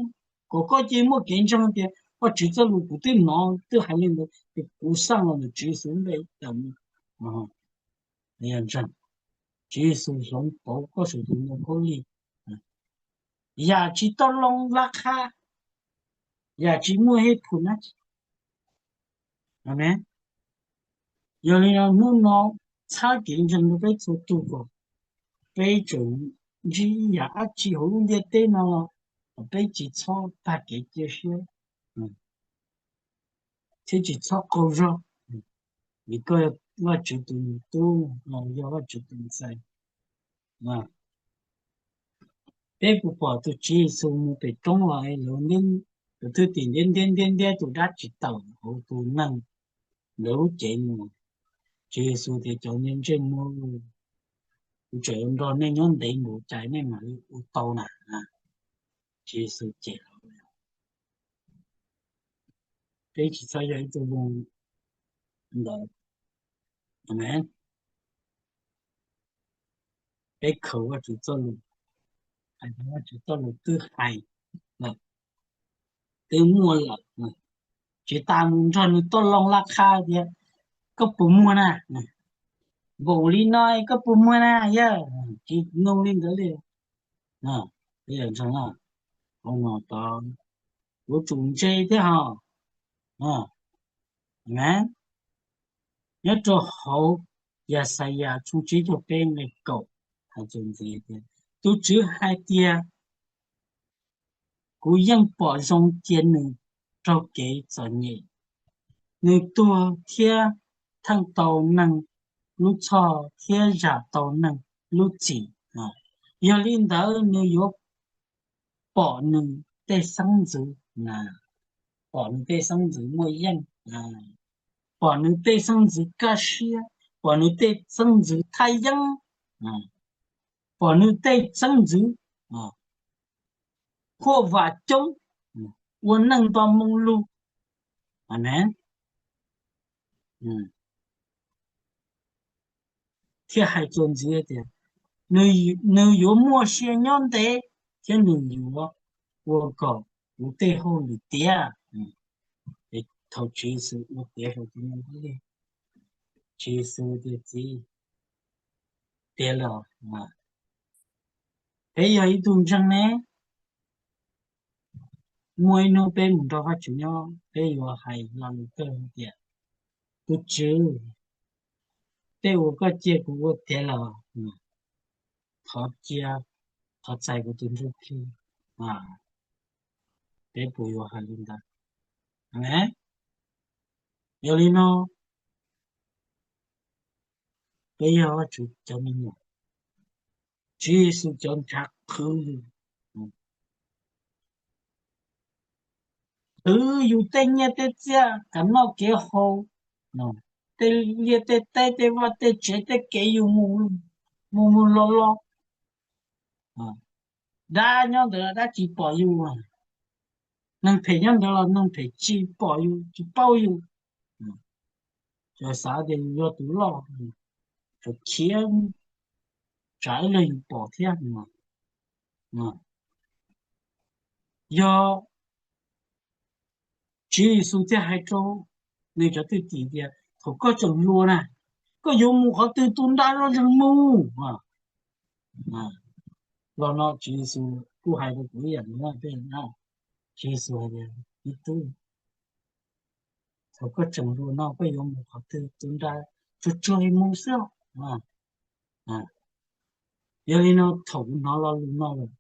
kom koj cia muaj kev ntseeg tias Vajtswv txoj lus kuv twb hnov twb hais li ntawd ces kuv xaj los ntawm Tswv Yexus npe tawm mus. Yog ntseeg, Tswv Yexus hloov pauv koj saum tus ntoo khaub lig, yam tsis tau loo laj qha, yam tsis muaj hej phum na. Amen. Yog li no hnub no txhawb kev ntseeg rau peb txhua tus kom peb tseem ntsib yam dab tsi hauv lub ntiaj teb no los peb tsis txhob tag kev cia siab thiab tsis txhob qaug zog, vim koj yog Vajtswv tus tub, yog Vajtswv tus ntxhais. Peb puas pom tus Tswv Yexus mus pem roob los lawv, tus thwj tim ntiab ntiab ntiab ntiab tus dab tsis tawm hauv tus neeg ntawd lub cev mus? Tswv Yexus tias cov ntsej muag, kuv tseem yuav nrog nej nyob ntev npaum cas nej mam li ua tau na. Tswv Yexus cem lawv. Peb tsis txhob yog ib tug zoo ntawd. Amen. Peb khaws Vajtswv txoj lus, hais tias Vajtswv txoj lus twb hais lawm, twb muaj lawm, tsis tas mus nrog nws toj loo laj qha tias koj puas muag na, npaum li no koj puas muag na yawg, tsis nug li ntawd li. Peb yog ntseeg, hauv no tod yuav tsum ntse thiab ho. Amen. Nyob rau hauv Yaxayas tshooj tsib caug peb nqe kaum hais txuas ntxiv tias, tus Tswv hais tias, kuv yeej pom zoo cia nws raug kev txom nyem, nws tuag thiab theej tau neeg lub txhoj thiab zam tau neeg lub txim. Yog li ntawd nws yuav pom nws tej xeeb ntxwv, pom nws tej xeeb ntxwv muaj yeej, pom nws tej xeeb ntxwv kaj siab, pom nws tej xeeb ntxwv thaj yeeb, pom nws tej xeeb ntxwv huaj vam coob, ua neej nto moo lug. Amen. Thiaj hais txuas ntxiv tias, nws yuav muaj sia nyob ntev, thiab nws yuav ua kom kuv tej hauj lwm tiav. Thaum Tswv Yexus ua tiav rau tus neeg, Tswv Yexus tias, txiv, tiav los, peb yog ib tug ntseeg ne, muaj ib hnub peb mus nrog Vajtswv nyob, peb yuav hais lo lus kawg hais tias, Tus Tswv, tej uas koj cia kuv ua tiav los, thov cia, thov txais kuv tus ntsuj plig. Peb puas yuav hais li ntawd? Yog li no, peb yog Vajtswv cov me nyuam, Tswv Yexus cov ntshav qhwv yus, qhwv yus tej nyiaj tej txiaj, kev noj kev haus, tej liaj tej teb, tej vaj tej tsev, tej kev yus mus mus los los. Dab nyob ntawd los dab tsis pom yus, neeg phem nyob ntawd los neeg phem tsis pom yus, tsis paub yus. Ces xav tias yus yog tus loj, tseem khiav, tsam ib leeg yus pom thiab. Yog Tswv Yexus thiaj hais rau nws cov thwj tim tias, Thaum koj tseem hluas na, koj yuav mus qhov twg tu nra zoj zeeg mus. Los no Tswv Yexus kuj hais rau kuv ib yam li no, Tswv Yexus hais tias, Ib tug, thaum koj tseem hluas no koj yuav mus qhov twg tu nra tsuag tsuag mus xwb. Yog li no thaum kuv hnov lo lus no lawm,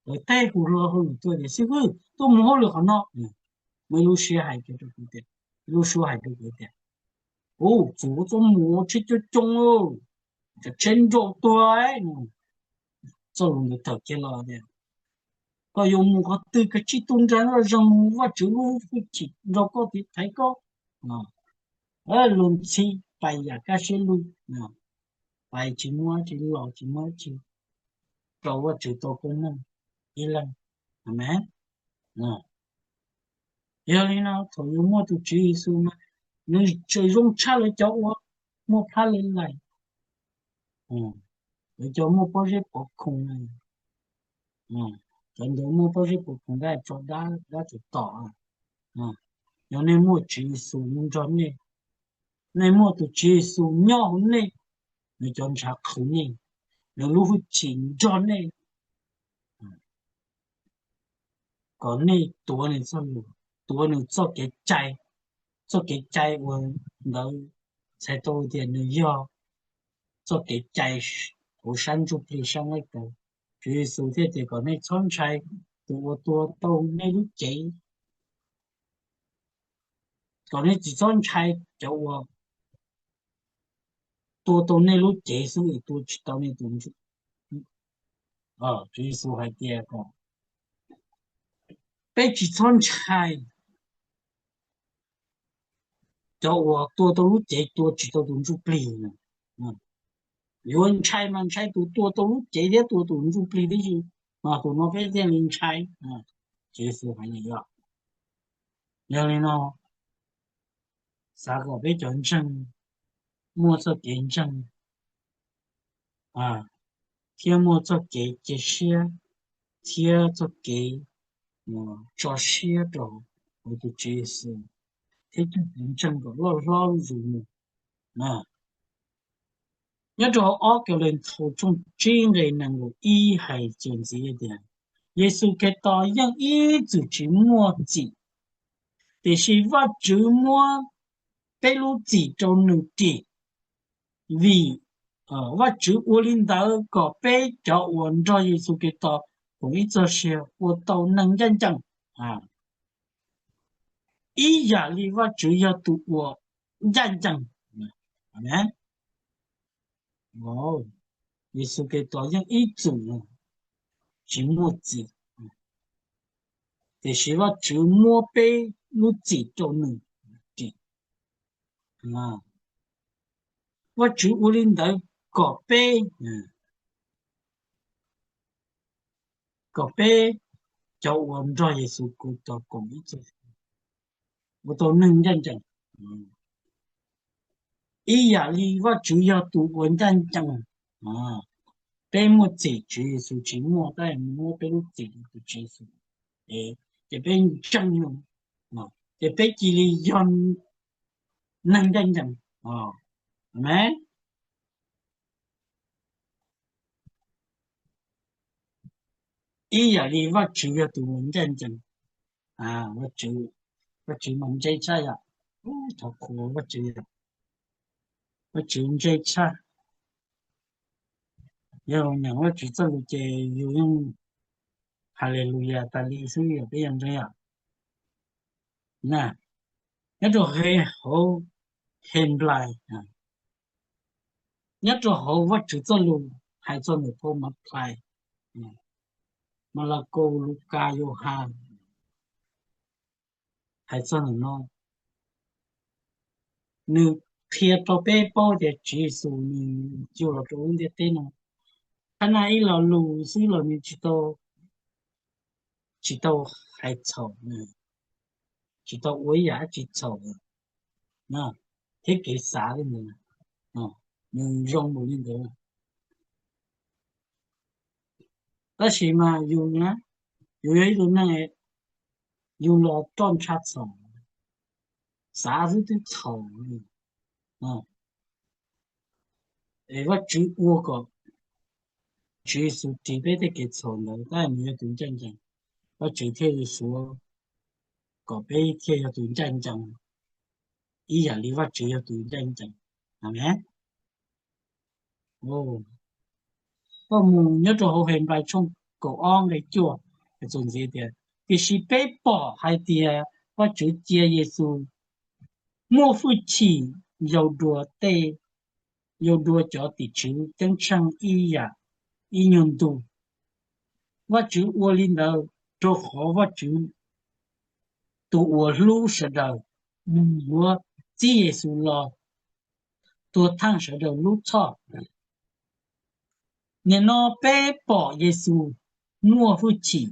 lawv teb hu lo hauj lwm tuaj tias, Xib hwb, tuaj mus hauj lwm qhov no. Muaj ib lub siab hais rau kuv tias, ib lub suab hais rau kuv tias, Ub, txuv txoj mus tsheb coob coob, cov tsheb nrau tuag. Txoj lus ntawd tawm kiag los tias, Koj yuav mus qhov twg kav tsij tu nra zoj zeeg mus, Vajtswv lub hwj chim nrog koj tiv thaiv koj. Luag ntxhi pais yam kaj siab lug, pais tsis muaj dab tsi, los tsis muaj dab tsi, rau Vajtswv tau koob meej ib leeg. Amees. Yog li no thaum yus muaj tus Tswv Yexus mas nws tseem zoo tshaj lawv cov uas muaj phab lawv lais, lawv cov muaj pob zeb pov khoom, cov ntawd muaj pob zeb pov khoom dab tso dab, dab tso tom. Yog nej muaj Tswv Yexus nrog nej, nej muaj tus Tswv Yexus nyob hauv nej, nws cov ntshav qhwv nej, nws lub hwj chim nrog nej, kom nej tuav nws txoj lus, tuav nws txoj kev cai. Txoj kev cai uas ntawd txhais tau tias nws yog txoj kev cai hauv sab ntsuj plig sab nqaij kaws. Tswv Yexus thiaj tias kom nej txhob ntshai tus uas tua tau nej lub cev, kom nej tsis txhob ntshai cov uas tua tau nej lub cev xwb es tua tsis tau nej tus ntsuj. Tswv Yexus hais tias kom peb tsis txhob ntshai cov uas tua tau lub cev tua tsis tau tus ntsuj plig. Yuav ntshai mas ntshai tus tua tau lub cev thiab tua tus ntsuj plig tib si, mas tus no peb thiaj li ntshai. Tswv Yexus hais li yog. Yog li no, xav kom peb cov ntseeg muaj txoj kev ntseeg, thiab muaj txoj kev cia siab, thiab txoj kev tso siab rau hauv tus Tswv Yexus, thiab coj kev ntseeg kom loj hlob zuj zus mus. Nyob rau hauv ob Kauleethaus tshooj tsib nqe nees nkaum ib hais txuas ntxiv tias, Yexus Khetos yeej ib txwm tsis muaj txim, tiam sis Vajtswv muab peb lub txim rau nws ris, vim Vajtswv ua li ntawd kom peb cov uas nrog Yexus Khetos koom ib txoj sia ua tau neeg ncaj ncees, ib yam li Vajtswv yog tus uas ncaj ncees. Yexus Khetos yeej ib txwm tsis muaj txim, tiam sis Vajtswv muab peb lub txim rau nws ris. Vajtswv ua li ntawd kom peb, kom peb cov uas nrog Yexus Khetos koom ib txoj ua tau neeg ncaj ncees, ib yam li Vajtswv yog tus uas ncaj ncees. Peb muaj txim, Tswv Yexus tsis muaj, tab sis muab peb lub txim rau tus Tswv Yexus, ces peb ntseeg, ces peb cia li yog neeg ncaj ncees. Amees. Ib yam li Vajtswv yog tus uas ncaj ncees, Vajtswv, Vajtswv mas ntse tshaj yom. Thov qhuas Vajtswv, Vajtswv ntse tshaj. Yog nyeem Vajtswv txoj lus ces yus yeej Haleluyas tas li xwb, yog peb yeej ntseeg yom. Na, nyob rau hauv Henplais, nyob rau hauv Vajtswv txoj lus hais txog ntawm phau Mathais, Malakaus, Lukas, Yauhas, hais txog ntawm no, nws qhia rau peb paub tias Tswv Yexus nws yug los rau lub ntiaj teb no, qhab naj ib lo lus xwb los nws tsis tau, tsis tau hais txhaum, tsis tau ua ib yam dab tsi txhaum, thiab kev xav li ntawd, nws zoo npaum li ntawd. Tab sis mas yus, yus yog ib tug neeg, yus los roj ntsha txhaum, xav xwb twb txhaum li. Es Vajtswv ua kom, Tswv Yexus ris peb tej kev txhaum ntawd tab sis nws yog tus ncaj ncees, Vajtswv thiaj li suav kom peb thiaj yog tus ncaj ncees ib yam li Vajtswv yog tus ncaj ncees. Amees. Koj mus nyob rau hauv Henplais tshooj kaum ob nqe cuaj, hais txuas ntxiv tias, tiam sis peb pom hais tias Vajtswv cia Yexus muaj hwj chim yau dua tej, yau dua cov tim tswv ceeb tsheej ib yam ib nyuag ntu. Vajtswv ua li ntawd rau qhov Vajtswv tus uas hlub sawv daws, nws yuav txib Yexus los tuag theej sawv daws lub txhoj. Nim no peb pom Yexus muaj hwj chim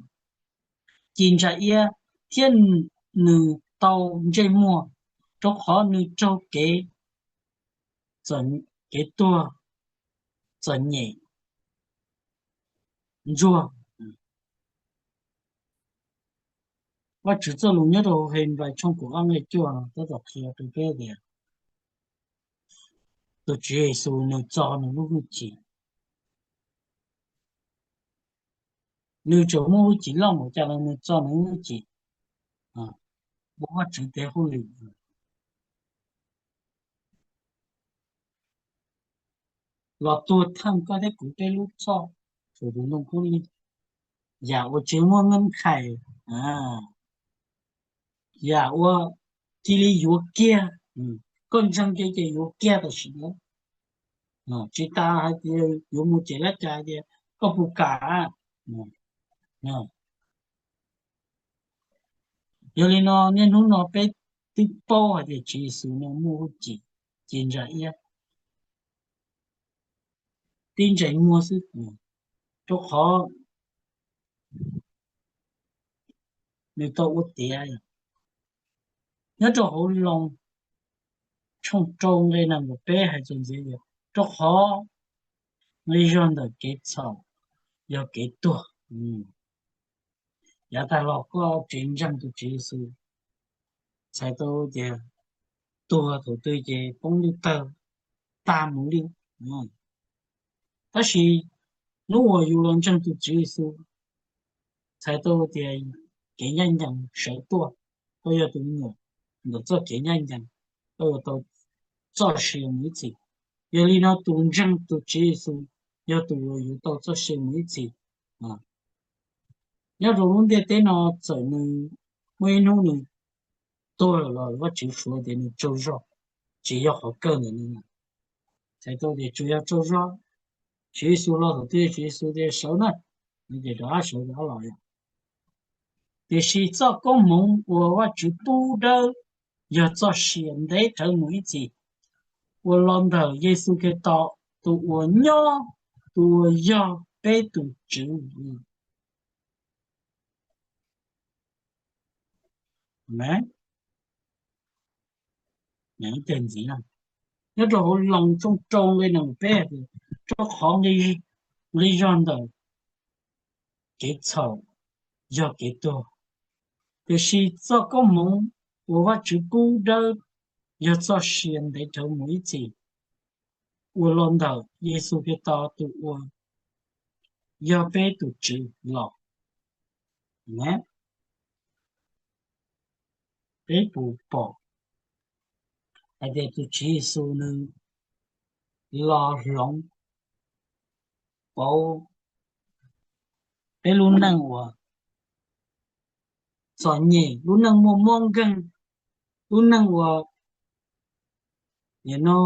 ci ntsa iab thiab nws tau ntsej muag, rau qhov nws raug kev, kev tuag, txom nyem, ntsuag. Vajtswv txoj lus nyob rau Henplais tshooj kaum ob nqe cuaj tab tom qhia rau peb tias tus Tswv Yexus nws txo nws lub hwj chim. Nws tseem muaj hwj chim loj npaum cas los nws txo nws lub hwj chim, ua Vajtswv tes hauj lwm los tuag theej koj thiab kuv peb lub txhoj thaum tus ntoo khaub lig, yam uas tsis muaj ngeeb khais, yam uas cia li yuav kiag, koj ntseeg ces ces yuav kiag tam sim no, tsis tas hais tias yuav mus ces lab cas tias koj puas kam. Yog li no niaj hnub no peb twb paub hais tias Tswv Yexus no muaj hwj chim ci ntsa iab, tib ntsais muag xwb, rau qhov nws tau ua tiav. Nyob rau hauv Loos tshooj rau nqe nees nkaum peb hais txuas ntxiv tias, rau qhov nqi zog ntawm kev txhaum yog kev tuag. Yav tag los koj tsis ntseeg tus Tswv Yexus, txhais tau tias tuag thaum twg ces poob lwj tawg tag mus li. Tab sis hnub uas yus los ntseeg tus Tswv Yexus, txhais tau tias kev ncaj ncees sawv tuaj, koj yog tus me nyuam ntawm txoj kev ncaj ncees, koj yuav tau txoj sia mus ib txhis. Yog li no tus ntseeg tus Tswv Yexus yog tus uas yuav tau txoj sia mus ib txhis. Nyob rau lub ntiaj teb no txawm nws muaj ib hnub nws tuag los Vajtswv suav tias nws tsaug zog, tsis yog qhov kawg ntawm no. Txhais tau tias tsuas yog tsaug zog. Tswv Yexus los thaum twg Tswv Yexus tias sawv na, nws ces rov qab sawv rov qab los lawm. Tiam sis txoj koob hmoov uas Vajtswv pub dawb yog txoj sia ntev rawv mus ib txhis, uas los ntawm Yexus Khetos tus uas nyob, tus uas yog peb tus Tswv. Amees. Nyob rau hauv Loos tshooj rau nqe nees nkaum peb, rau qhov nqi zog ntawm kev txhaum yog kev tuag, tiam sis txoj koob hmoov uas Vajtswv pub dawb yog txoj sia ntev rawv mus ib txhis, uas los ntawm Yexus Khetos tus uas yog peb tus Tswv los. peb puas pom hais tias tus Tswv Yexus nws los hloov pauv peb lub neej uas txom nyem, lub neej muaj mob nkeeg, lub neej uas nim no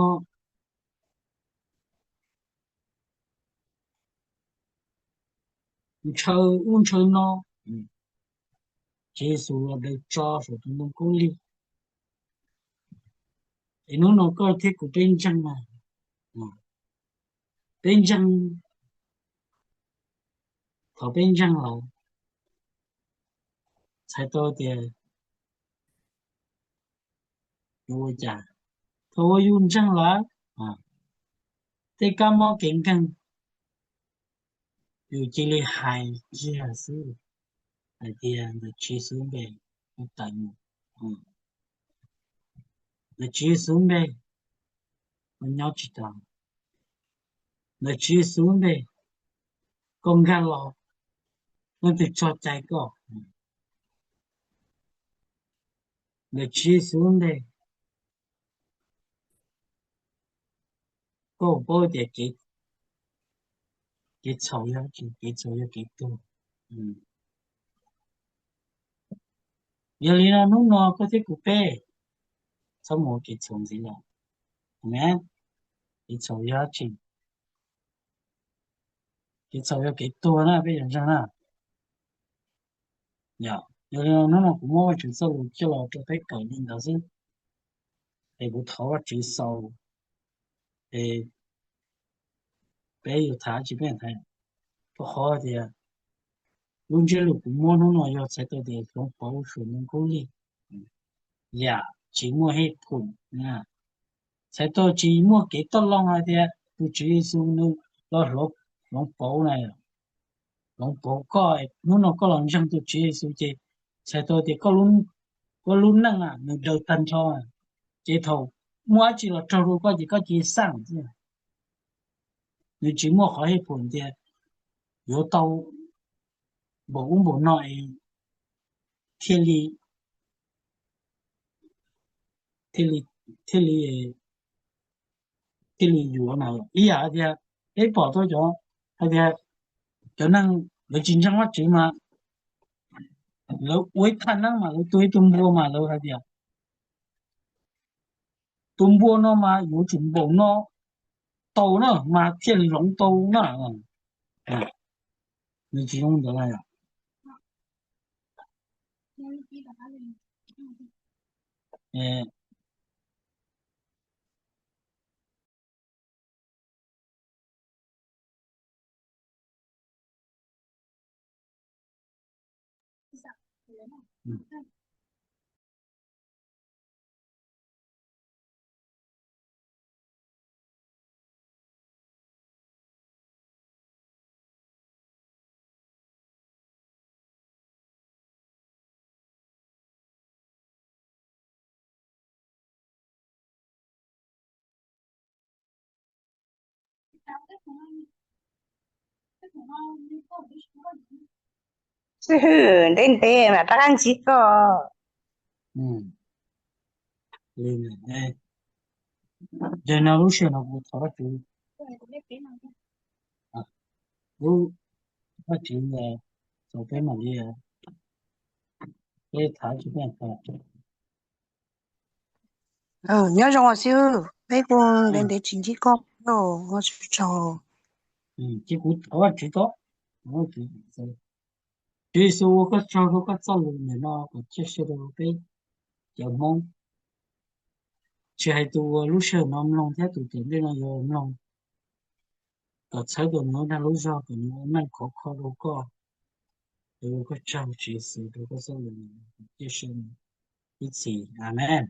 ntshaw ub ntshaw no, Tswv Yexus los daws tso saum tus ntoo khaub lig. Es hnub no koj thiab kuv peb ntseeg na, peb ntseeg, thaum peb ntseeg lawm, txhais tau tias yuav ua cas? Thaum uas yus ntseeg lawm, tej kab mob kev nkeeg yus cia li hais kiag xwb, hais tias ntawm Tswv Yexus npe, tawm mus, ntawm Tswv Yexus npe, koj nyob tsis tau, ntawm Tswv Yexus npe, koj nkag los, leej twg tso cai koj? Ntawm Tswv Yexus npe, koj paub tias kev, kev txhaum yog tsis, kev txhaum yog kev tuag. Yog li no hnub no koj thiab kuv peb txhob mus ua kev txhaum ntxiv lawm. Amen. Kev txhaum yog tsis, kev txhaum yog kev tuag na peb yuav ntseeg na. Yog, yog li no hnub no kuv muab Vajtswv txoj lus coj los rau peb kawm li ntawd xwb. Es kuv thov Vajtswv xaus, es peb yuav tham tsis peb tham, rau qhov tias lub ntsiab lus kuv muab hnub no yog txhais tau tias hloov pauv saum ntoo khaub lig, yam tsis muaj hej phum, txhais tau tsis muaj kev toj loo hais tias tus Tswv Yexus nws los hloov pauv na, hloov pauv koj, hnub no koj los ntseeg tus Tswv Yexus ces txhais tau tias koj lub neej na nws daws tag nrho, ces thaum muaj dab tsi los raug rau koj ces koj cia li xaj xwb. Nws tsis muaj qhov hej phum tias yuav tau npaum ub npaum no es thiaj li, thiaj li, thiaj li, thiaj li yuav na. Ib yam hais tias peb pom tau cov, hais tias cov neeg lawv tsis ntseeg Vajtswv mas lawv ua ib thaj neeb mas lawv tua ib tug npua mas lawv hais tias tus npua no mas yuav tsum npaum no tau na mas thiaj hloov tau na. Nws tsis zoo ntawd na. Xib hwb, ntev ntev mas rov qab ntsib koj. Li ntawd, no lub sij hawm no kuv thov Vajtswv, lub Vajtswv txaus peb mam li, peb tham tsis peb tham. Nyob zoo os xib hwb, peb kuj ntev ntev tsis ntsib koj, ua tsaug. Ces kuv thov Vajtswv tso, Tswv Yexus ua koj tsaug rau koj txoj lus ntawm no kom ciaj sia rau peb cov Hmoob, tsis hais tus uas lub sij hawm no mloog thiab tus tom ntej no yuav mloog, kom txhawb kom nws ua dag lub zog kom nws ua neej khov kho rau koj. Ua koj tsaug Tswv Yexus rau koj txoj lus, ciaj sia ib txhis. Amen.